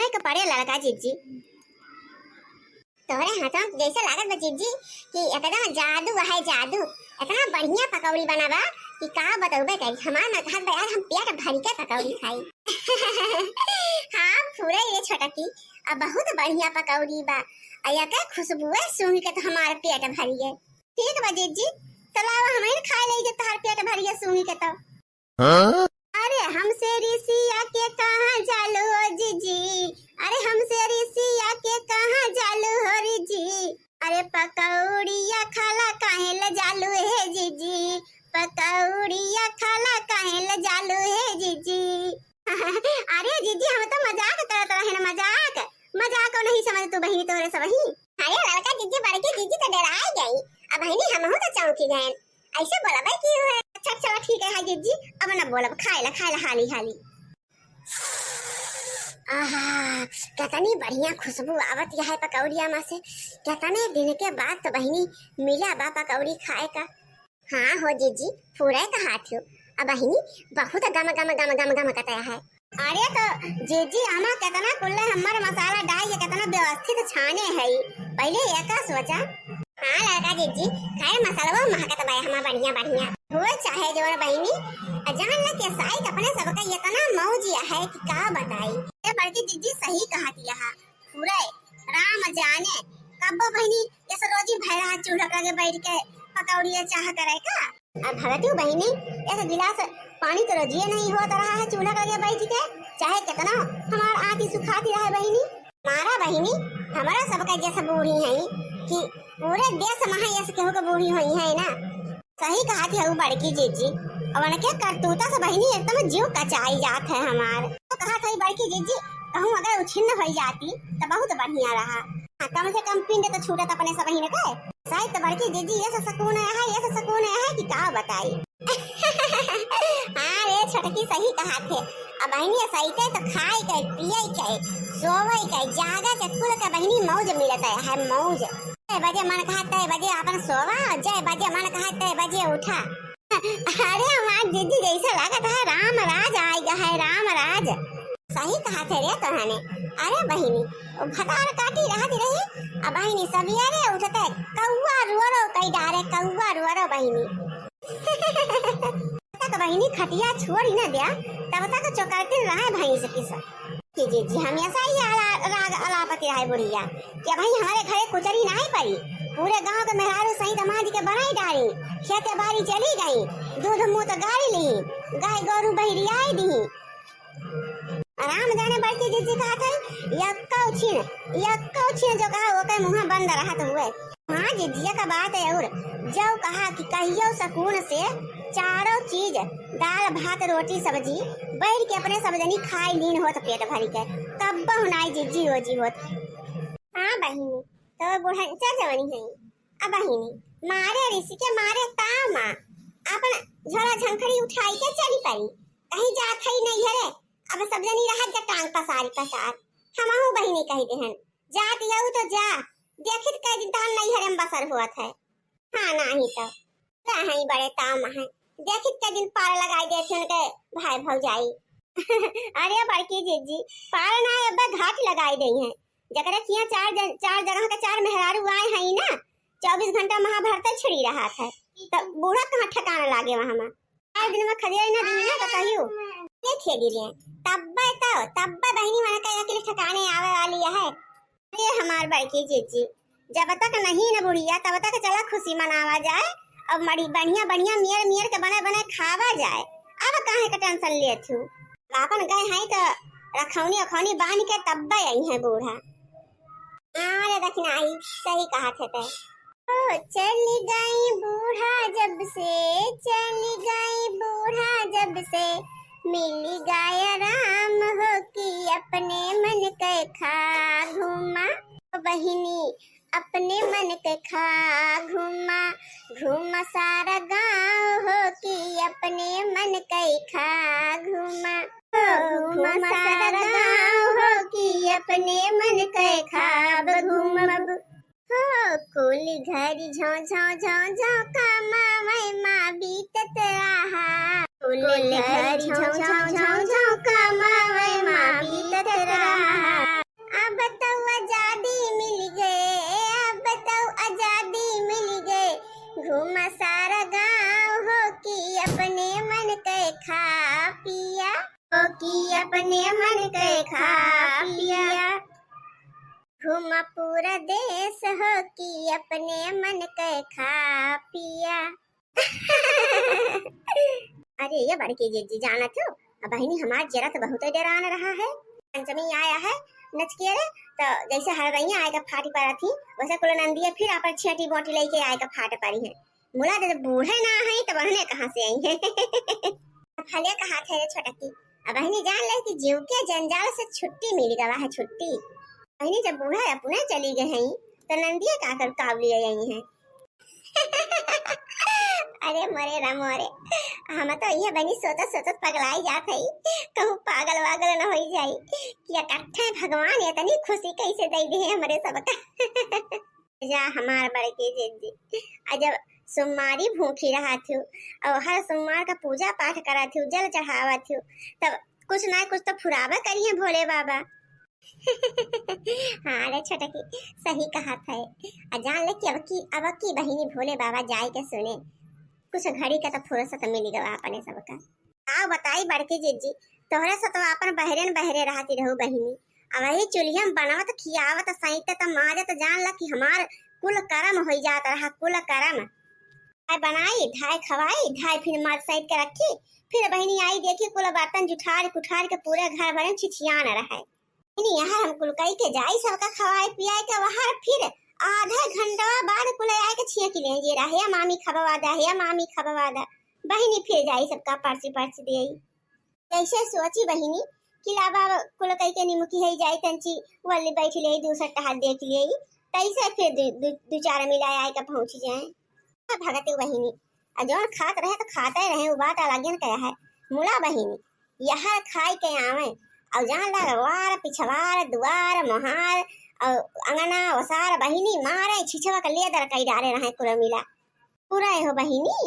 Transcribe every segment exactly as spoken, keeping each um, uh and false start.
के पड़े लड़का जिज्जी। तोहरे हाथवा में जैसे लागत बा जिज्जी कि एकदम जादू है, जादू। इतना बढ़िया पकौड़ी बना बा कि का बतौबे करी। हमार मन कहत बा यार, हम पेट भर के पकौड़ी खाई। हाँ, फूरे ये छोटकी, अब बहुत बढ़िया पकौड़ी बा। आ एकर खुशबुए सूंघ के तो हमार पेट भर गए। ठीक बा जिज्जी, चलो अब हमहिन खाए लेई जब तहार पेट भर गए सूंघ के तो। हाँ? अरे हमसे रिसिया के कहाँ जालू हो जिज्जी, अरे हमसे रिसिया के कहाँ जालू हो रिज्जी, अरे पकौड़िया खाला काहे ले जालू हे जिज्जी, पकौड़िया खाला काहे ले जालू हे जिज्जी। अरे जिज्जी, हम तो मजाक करत रहे ना, मजाक, मजाक को नहीं समझ तू बहिनी तोहरे सबही। अरे लड़का जिज्जी, बड़की जिज्जी तो डराई गई, अब बहिनी हमहू तो चौंकी गए। ऐसे बोलबे की हुए? अच्छा चलो ठीक है, हाँ जिज्जी, अब ना बोलब, खाए ला, खाए ला हाली हाली। आहा, कितनी बढ़िया खुशबू आवत यह पकौड़िया में से। कितने दिन के बाद तो बहिनी मिला बा पकौड़ी खाए का। हाँ हो जिज्जी, पूरे कहात हो। अब बहिनी बहुत गम गम गम गम गम कतया है। अरे तो जिज्जी, आमा कितना कुल्ले हमर मसाला डाल के कितना व्यवस्थित छाने है। पहले एका सोचा। हाँ लड़का जिज्जी, खैर मसालवा महकत बा हमार बढ़िया बढ़िया। हो चाहे जोर बहिनी, जान ले के साइत अपने सबका इतना मौज है कि का बताई। ये बड़की जिज्जी सही कहा दिया है। पूरे राम जाने कब्बो बहिनी ये सरोजी भैरा चूल्हा लगे बैठ के पकौड़िया चाह करे का। अब भगतियो बहिनी एक गिलास पानी तो रजिए नहीं होत रहा है चूल्हा लगे बैठ के, चाहे कितना हमार आँखी सुखाती रहे बहिनी। मारा बहिनी, हमारा सबका जैसे बूढ़ी हैं कि पूरे देश में है ऐसे केहू के बूढ़ी हुई है ना। सही कहा थी हऊ बड़की जिज्जी, और उनके करतूता से बहिनी एकदम जीव कचाई जात है हमार। तो कहा थी बड़की जिज्जी, कहूँ अगर उछिन्न हो जाती तो बहुत बढ़िया रहा। हाँ, कम से कम पिंड तो छूटत अपने सबहिन के। साइत बड़की जिज्जी, ये से सुकून है, ये से सुकून है कि का बताई। हाँ रे छोटकी, सही कहा थे। अब बहिनी सहिते तो खाए के, पिए के, सोवे के, जागे के, कुल के बहिनी मौज मिलत है, है मौज। जय बजे मन कहा तय बजे अपन सोवा, जय बजे मन कहा तय बजे उठा। अरे हमार जिज्जी, जैसे लागत है राम राज आएगा है, राम राज। सही कहा थे रे तोहने। अरे बहिनी, वो भतार काटी रहत रही, अब बहिनी सबियरे उठते कौआ रुअरो कई डारे, कौआ रुअरो बहिनी। तक बहिनी खटिया छोड़ ही ना दिया, तब तक चोकरती रहे भैंस की सब। कि जिज्जी हमेशा ही आला-, राग अलापत रहे बुढ़िया कि भाई हमारे घरे कुचरी नहीं पड़ी, पूरे गांव के मेहरारू सही दमाद के बनाई डाली, खेते बाड़ी चली गई, दूध मूत गाड़ी ली, गाय गोरू बहिरियाई दी। राम जाने बड़की जिज्जी कहा थे, यक्को छिन, यक्को छिन जो कहा ओके मुंह बंद रहत हुए। हाँ जिज्जिया का बात है और जो कहा कि कहियो सुकून से चारों चीज दाल भात रोटी सब्जी बैठ के अपने सब जनी खाई लीन होत पेट भरी के, कब्बहु नाई जिज्जी ओजी होत। हाँ बहिनी, तो बुढ़न चल जवनी है। अब बहिनी मारे ऋषि के मारे ताव मा अपन झोला झंखड़ी उठाई के चली पड़ी। कहीं जात है नहीं है रे, अब सब जनी रहत जा टांग पसारी पसार, हमहू बहिनी कही देहन। जात यऊ तो जा, देखित कै दिन तहन नैहरे में बसर होत है। हाँ, नाही तो। रहई बड़े ताव मा है। देखित कै दिन पार लगाई देथिन के भाई भौजाई। अरे बड़की जिज्जी, पार ना अब्बे घाट लगाई देई हैं। जकरे किहाँ चार जन, चार जगह के चार मेहरारू आए हैं ना, चउबीस घंटा महाभारत छिड़ी रहत है। त बूढ़ा कहाँ ठिकाना लागे वहाँ मा। चार दिन मा खदेड़ ना दी ना तो कहियो। देखिए गिरे, तब्बे तो, तब्बे बहिनी मन का अकेले ठिकाने आवे वाली है। अरे हमार बड़की जिज्जी, जब तक नहीं न बुढ़िया, तब तक चला खुशी मनावा जाए और मड़ी बढ़िया बढ़िया मेर मेर के बने बने खावा जाए। अब काहे का tension लेत हूँ? आपन गए हैं तो रखौनी अखौनी बांध के तब्बे आई हैं बूढ़ा। अरे दखिनाही, सही कहा थे ते। ओ चली गई बूढ़ा जब से, चली गई बूढ़ा जब से, मिली गया राम हो कि अपने मन के खा घूमा। ओ बहिनी, अपने मन के खा घूमा, घूमा सारा गाँव हो कि अपने मन के खा घूमा। ओ घूमा सारा गाँव हो कि अपने मन के खाब घूमब। हो कुल घरी झौ झौ झौ झौ कमावै मा बीतत रहा। कुल घरी झौ झौ झौ झौ कमावै मा बीतत रहा। खा पिया, घूमा पूरा देश हो कि अपने मन के खा पिया। अरे ये बड़की जिज्जी, जानत हो, अब बहिनी हमार जरा तो बहुत डेरान रहा है। पंचमी आया है नचके रे, तो जैसे हरदैया आए के फाटी पड़ा थी, वैसे कुल नंदिया फिर अपन छेटी बोटी लेके आए के फाट पड़ी है। मुला दे, जब बूढ़े ना है तो बहने कहाँ से आई है? भले कहा थे रे छोटकी, अब बहिनी जान ले कि जीव के जंजाल से छुट्टी मिल गवा है, छुट्टी। बहिनी जब बूढ़ा अपने चली गए हैं तो नंदिया का कर काबली आई है। अरे मरे राम रे, हम तो ये बहिनी सोचत सोचत पगलाई जात है, कहूँ पागल वागल न हो जाई कि इकट्ठे भगवान इतनी खुशी कैसे दे दे हमरे सबका। जा हमार बड़की जिज्जी, आ जब सोमवारी भूखी रहा थी और हर सोमवार का पूजा पाठ करा थी, जल चढ़ावा थी, तब कुछ ना कुछ तो फुरावा करिए भोले बाबा। हाँ रे छोटकी, सही कहा था। आ जान ले कि अब की, अब की बहिनी भोले बाबा जाए के सुने, कुछ घड़ी का तो फुर्सत मिल गवा अपने सबका। का बताई बड़की जिज्जी, तोहरे से तो आपन बहरे न बहरे रहती रहू बहिनी। अब वही चूल्हिया में बनावत, खियावत, सैतत, माजत, जान ला कि हमार कुल करम होई जात रहा, कुल करम। धाय बनाई, धाय खवाई, धाय फिर माज सैत के रखी, फिर बहिनी आई देखी कुल बर्तन जुठार कुठार के पूरे घर भरे में छिछियान रहे। बहिनी यहाँ हम कुल कई के जाई सबका खवाए पियाए के, वहाँ फिर आधा घंटा बाद कुल आए के छिया के ले, ये रहे मामी खबवा दा, हे मामी खबवा दा। बहिनी फिर जाई सबका परसी परसी दे। जैसे सोची बहिनी कि लाबा कुल कई के निमुखी है जाई तंची वल्ली बैठ ले, दूसर टहल देख ले, तैसे फिर दु, दु, दु चार मिला आए के पहुँच जाए। भगती बहिनी, आ जौन खात रहे तो खाते रहे, उ बात अलग न कहा है। मुला बहिनी, यहर खाई के आवे, और जान ला वार, पिछवार, दुआर, मोहार, और अंगना, ओसार बहिनी मारे, छिछवा के लेदर कई डारे रहे कुल मिला। पूरा हो बहिनी,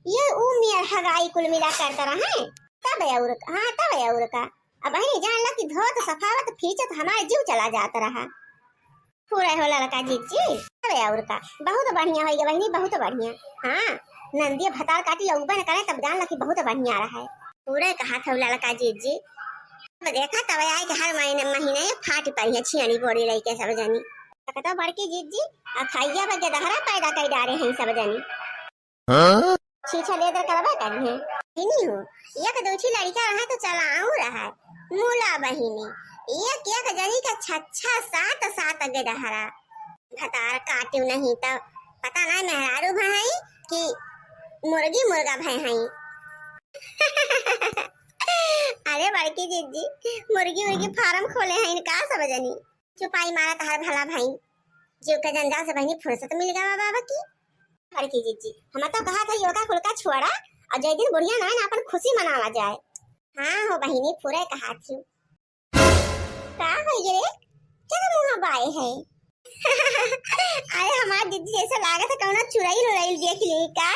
ये ऊ मियर हगाई कुल मिला करता रहे। तब और, हाँ, तब और का। अब बहिनी जान ला कि धोत सफावत फीचत हमार जीव चला जात रहा। पूरा हो ललका जीजी। अरे और का, बहुत बढ़िया होइगा बहिनी, बहुत बढ़िया। हाँ, नंदिया भतार काटी अउबे न करे, तब जान ला कि बहुत बढ़िया रहे। पूरा कहा था ललका जीजी। अब देखा तब आए कि हर महीने, महीने फाट पड़ी है छियानी बोरी लइके सब जनी। तो बड़की जीजी, आ खाइया बा गेदहरा पैदा कई डारे हैं सब जनी। हाँ? छीछा लेदर करबे करी है। बहिनी हो, एक दो ठी लड़का रहा तो चलाऊ रहा। मुला बहिनी, एक एक जनी का छच्छा सात सात गेदहरा। भतार काटियो नहीं तो पता नहीं मेहरारू भय हैं कि मुर्गी मुर्गा भय हैं। अरे बड़की जीजी, मुर्गी मुर्गी फार्म खोले हैं इनका सब जनी। चुपाई मारा तहार भला भाई, जीव के जंजाल से बहिनी फुर्सत मिल गवा बाबा की। बड़की जीजी, हम तो कहा था योगा कुल का छोड़ा और जय दिन बुढ़िया ना, ना अपन खुशी मनावा जाए। हाँ हो बहिनी, पूरे कहा थी। का हो ये? क्या मुँह बाए है? अरे हमार दीदी जैसे लागत है कौनो चुड़ैल उड़ैल देख ली का?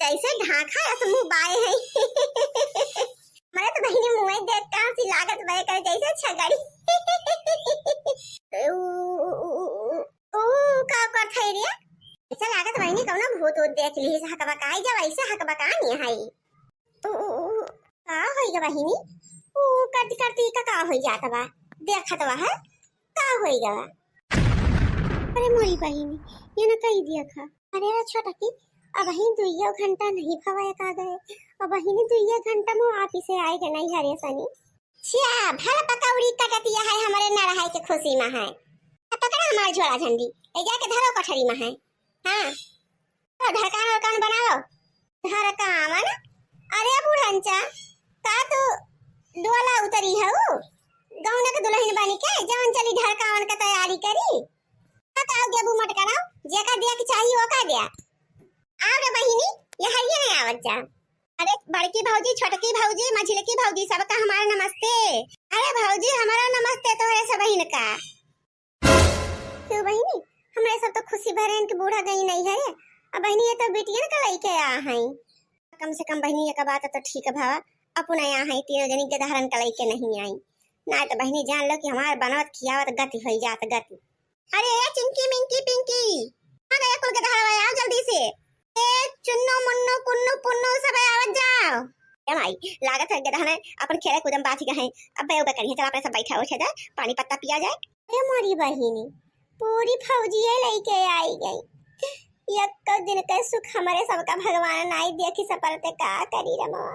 जैसे ढांखा अस मुँह बाए है। मरे तो बहिनी मुँह देख के हंसी लागत बे करे जैसे छगड़ी। ऊ, ऊ, ऊ, ऊ, ऊ, ऊ का करत है रे? ऐसा लागत बहिनी कौनो भूत ऊत देख ली, हकबकाई जब ऐसे हकबका नहीं है। ऊ, ऊ, ऊ, का होई गा बहिनी? ऊ करती करती का, का होई जात बा? देखत बा है? का होई गा बा? अरे मोरी बहिनी, ये ना कही दिया खा। अरे रे छोटकी, अबहिन दुइयो घंटा नहीं भवा का गए। अबहिन दुइयो घंटा में वापिस आए के नहीं हरे सनी। छिया, भल पकौड़ी कटतिया है हमरे नरहाई के खुशी में है। अब पकड़ा हमार झोला झंडी, ए जाके धरो कठरी में है। हाँ, तो ढरकान वरकान बनाओ। ढरकावन? अरे बुढ़नचा, का तू डोला उतरी हऊ? गौना के दुल्हन बनी के जवन चली ढरकावन के तैयारी करी? का का गेबू मटकराओ, जेका दिया के चाही ओका दिया। आओ रे बहिनी, ये हरिये नहीं आवत जा। अरे बड़की भौजी, छोटकी भौजी, मझिलकी भौजी, सबका हमारा नमस्ते। अरे भौजी, हमारा नमस्ते तोहरे सबहिन का। तो बहिनी, हमरे सब तो खुशी भरे इनके बूढ़ा गई नहीं है। अब बहिनी, ये तो बिटियन का लइके आ हैं। कम से कम बहिनी, एक बात तो ठीक भवा, अपना यहाँ है, तीनों जनी गेदहरन का लइके नहीं आई। ना तो बहिनी, जान लो कि हमार बनावत खियावत गति होई जात, गति। अरे ए चिंकी मिंकी पिंकी, आ गया कुल गेदहरवा, आओ जल्दी से। ए चुन्नू मुन्नू कुन्नू पुन्नू, सब आवत जाओ। ए माँ, लागत है गदहन अपन खेले कूदम बाची गए। अब बे उबे करिए, चला अपने सब बैठा उठे जाए, पानी पत्ता पिया जाए। अरे मोरी बहिनी, पूरी फौजिये लइके आई गई। यक्को दिन के सुख हमरे सबका भगवान नाई दिया कि सपरते का करी रे माँ।